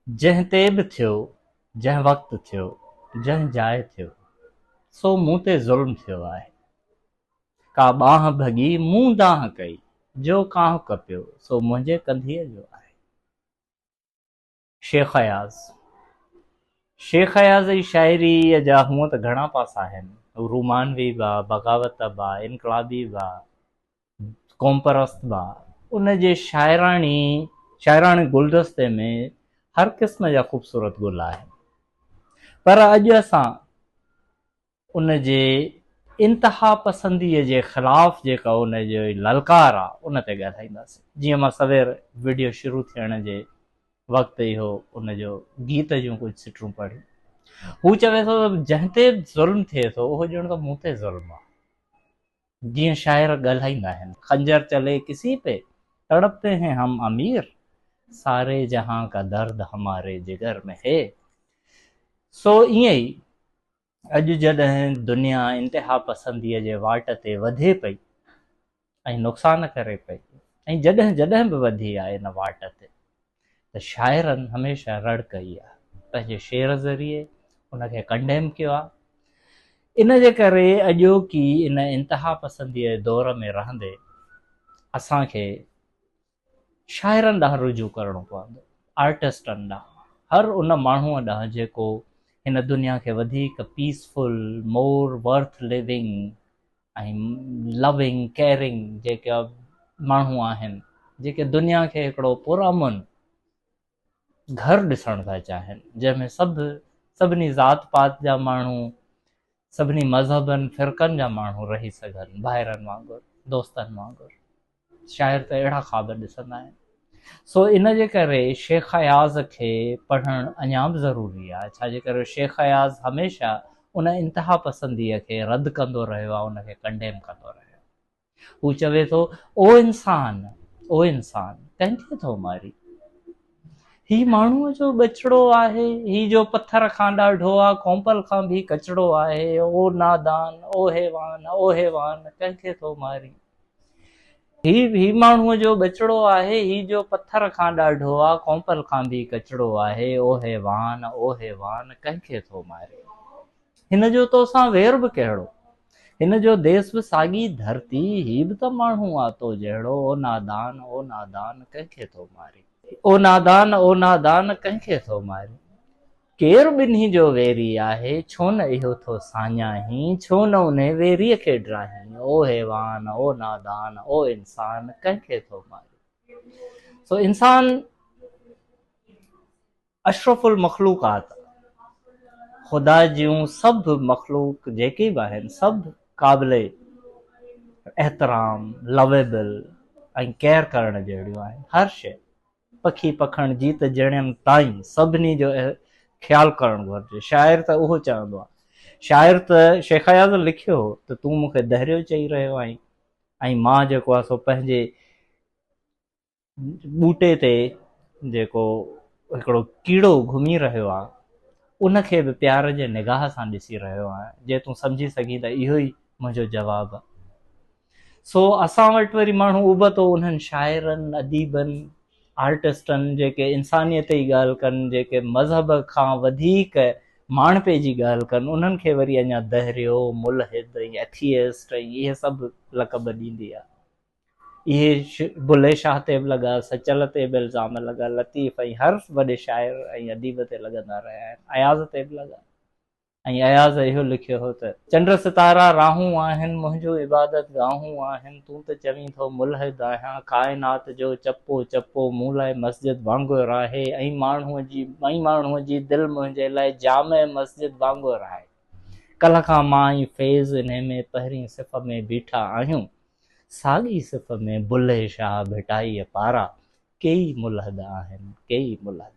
جنهن تي به ٿيو، جنهن وقت ٿيو، جنهن جاء ٿيو، سو مون تي ظلم ٿيو آهي. ڪا ٻانهن ڀڳي مون دانهن ڪئي، جو ڪانهه ڪپيو، سو منهنجي ڪنڌيء جو آهي. شيخ اياز، شيخ اياز جي شاعريء جا هونء ته گهڻا پاسا آهن. هو رومانوي به آ، بغاوت به آ، انقلابي به آ، قومپرست به آ. ان جي شاعراڻي شاعراڻي گلدستي ۾ هر قسم جا خوبصورت گل آهن. پر اڄ اسان ان جي انتها پسنديء جي خلاف جيڪا ان جي للڪار آ ان تي ڳالهائينداسين. جيئن مان سوير وڊيو شروع ٿيڻ جي وقت اهو ان جو گيت جون ڪجهه سٽون پڙهيون. هو چوي ٿو ته جنهن تي به ظلم ٿئي ٿو اهو ڄڻ ته مون تي ظلم آ. جيئن شاعر ڳالهائيندا آهن، خنجر چلي ڪسي پي، تڙپتي هين هم امير، ساري جهان ڪا درد هماري جگر ۾ هي. سو ائين ئي اڄ جڏهن دنيا انتها پسنديء جي واٽ تي وڌي پئي ۽ نقصان ڪري پئي ۽ جڏهن جڏهن به وڌي آهي ان واٽ تي ته شاعرن هميشه رڙ ڪئي آهي، پنهنجي شعر ذريعي ان کي ڪنڊيم ڪيو آهي. ان جي ڪري اڄوڪي ان انتها پسنديء جي دور ۾ رهندي اسان کي شاعرن ڏانهن رجوع ڪرڻو پوندو، آرٽسٽن ڏانهن، هر ان ماڻهوء ڏانهن جيڪو هن دنيا کي وڌيڪ پيسفل، مور ورٿ لوينگ ۽ لوينگ، ڪيئرنگ جيڪا ماڻهو آهن، جيڪي دنيا کي هڪڙو پرامن گهر ڏسڻ ٿا چاهين، جنهن ۾ سڀ سڀني ذات پات جا ماڻهو، سڀني مذهبن، فرقن جا ماڻهو رهي سگهن، ڀائرن وانگر، دوستن وانگر. شاعر ته اهڙا خواب ڏسندا آهن. سو ان جي ڪري شيخ اياز کي پڙهڻ اڃا به ضروري آهي، ڇا جي ڪري شيخ اياز هميشه ان انتها پسنديء کي رد ڪندو رهيو آهي، ان کي ڪنڊيم ڪندو رهيو آهي. هو چوي ٿو، او انسان، او انسان، ڪنهن کي ٿو مارين؟ هي ماڻهوء جو ٻچڙو آهي، هي جو پٿر کان ڏاڍو آ، ڪونپل کان به ڪچڙو آهي، او نادان، او حيوان، او حيوان، ڪنهن کي ٿو مارين؟ هي هي ماڻهوء جو ٻچڙو آهي، هي جو پٿر کان ڏاڍو آ، ڪونپل کان به ڪچڙو آهي، او حيوان، او حيوان، ڪنهن کي ٿو مارين؟ هن جو توسان وير به ڪهڙو؟ هن جو ديس به ساڳي ڌرتي، هي به ته ماڻهو آ تو جهڙو، او نادان، او نادان، ڪنهن کي ٿو مارين؟ او نادان، او نادان، ڪنهن کي ٿو مارين؟ ڪير ٻنهي جو ويري آهي، ڇو نه اهو ٿو ساڃاهين، ڇو نه انهي ويريء کي ڊاهين، او حيوان، او نادان، او انسان، ڪنهن کي ٿو مارين؟ سو انسان اشرف المخلوقات آ. خدا جون سڀ مخلوق جيڪي به آهن، سڀ قابل احترام، لويبل ۽ ڪيئر ڪرڻ جهڙيون آهن. هر شيء. پکي پکڻ جيت جڻين تائين سڀني جو خيال ڪرڻ گهرجي. شاعر ته اهو چوندو آهي. شاعر ته شيخ اياز لکيو هو ته تون مون کي دهريو چئي رهيو آهين ۽ مان جيڪو آهي سو پنهنجي ٻوٽي تي جيڪو هڪڙو ڪيڙو گهمي رهيو آهي ان کي به پيار جي نگاهه سان ڏسي رهيو آهيان. جي تون سمجهي سگهين ته اهو ئي منهنجو جواب آهي. سو اسان وٽ وري ماڻهو ابتو انهن شاعرن، اديبن، آرٽسٽن جيڪي انسانيت جي ڳالهه ڪن، جيڪي مذهب کان وڌيڪ ماڻهپي جي ڳالهه ڪن، انهن کي وري اڃا دهريو، ملحد ۽ ايٿيسٽ ۽ اهي سڀ لقب ڏيندي آ. اهي بلهي شاهه تي به لڳا، سچل تي به الزام لڳا، لطيف ۽ هر وڏي شاعر ۽ اديب تي لڳندا رهيا آهن، اياز تي به لڳا. ۽ اياز اهو لکيو هو ته. چنڊ ستارا راهون آهن، منهنجون عبادت گاهون آهن، تون ته چوين ٿو ملحد آهيان، ڪائنات جو چپو چپو مون لاء مسجد وانگر آهي ۽ ماڻهوء جي ۽ ماڻهوء جي دل منهنجي لاء جامع مسجد وانگر آهي. ڪلهه کان مان ۽ فيض انهي ۾ پهرين صف ۾ بيٺا آهيون. ساڳي صف ۾ بلهي شاهه ڀٽائيء پارا ڪيئي ملحد آهن، ڪيئي ملحد.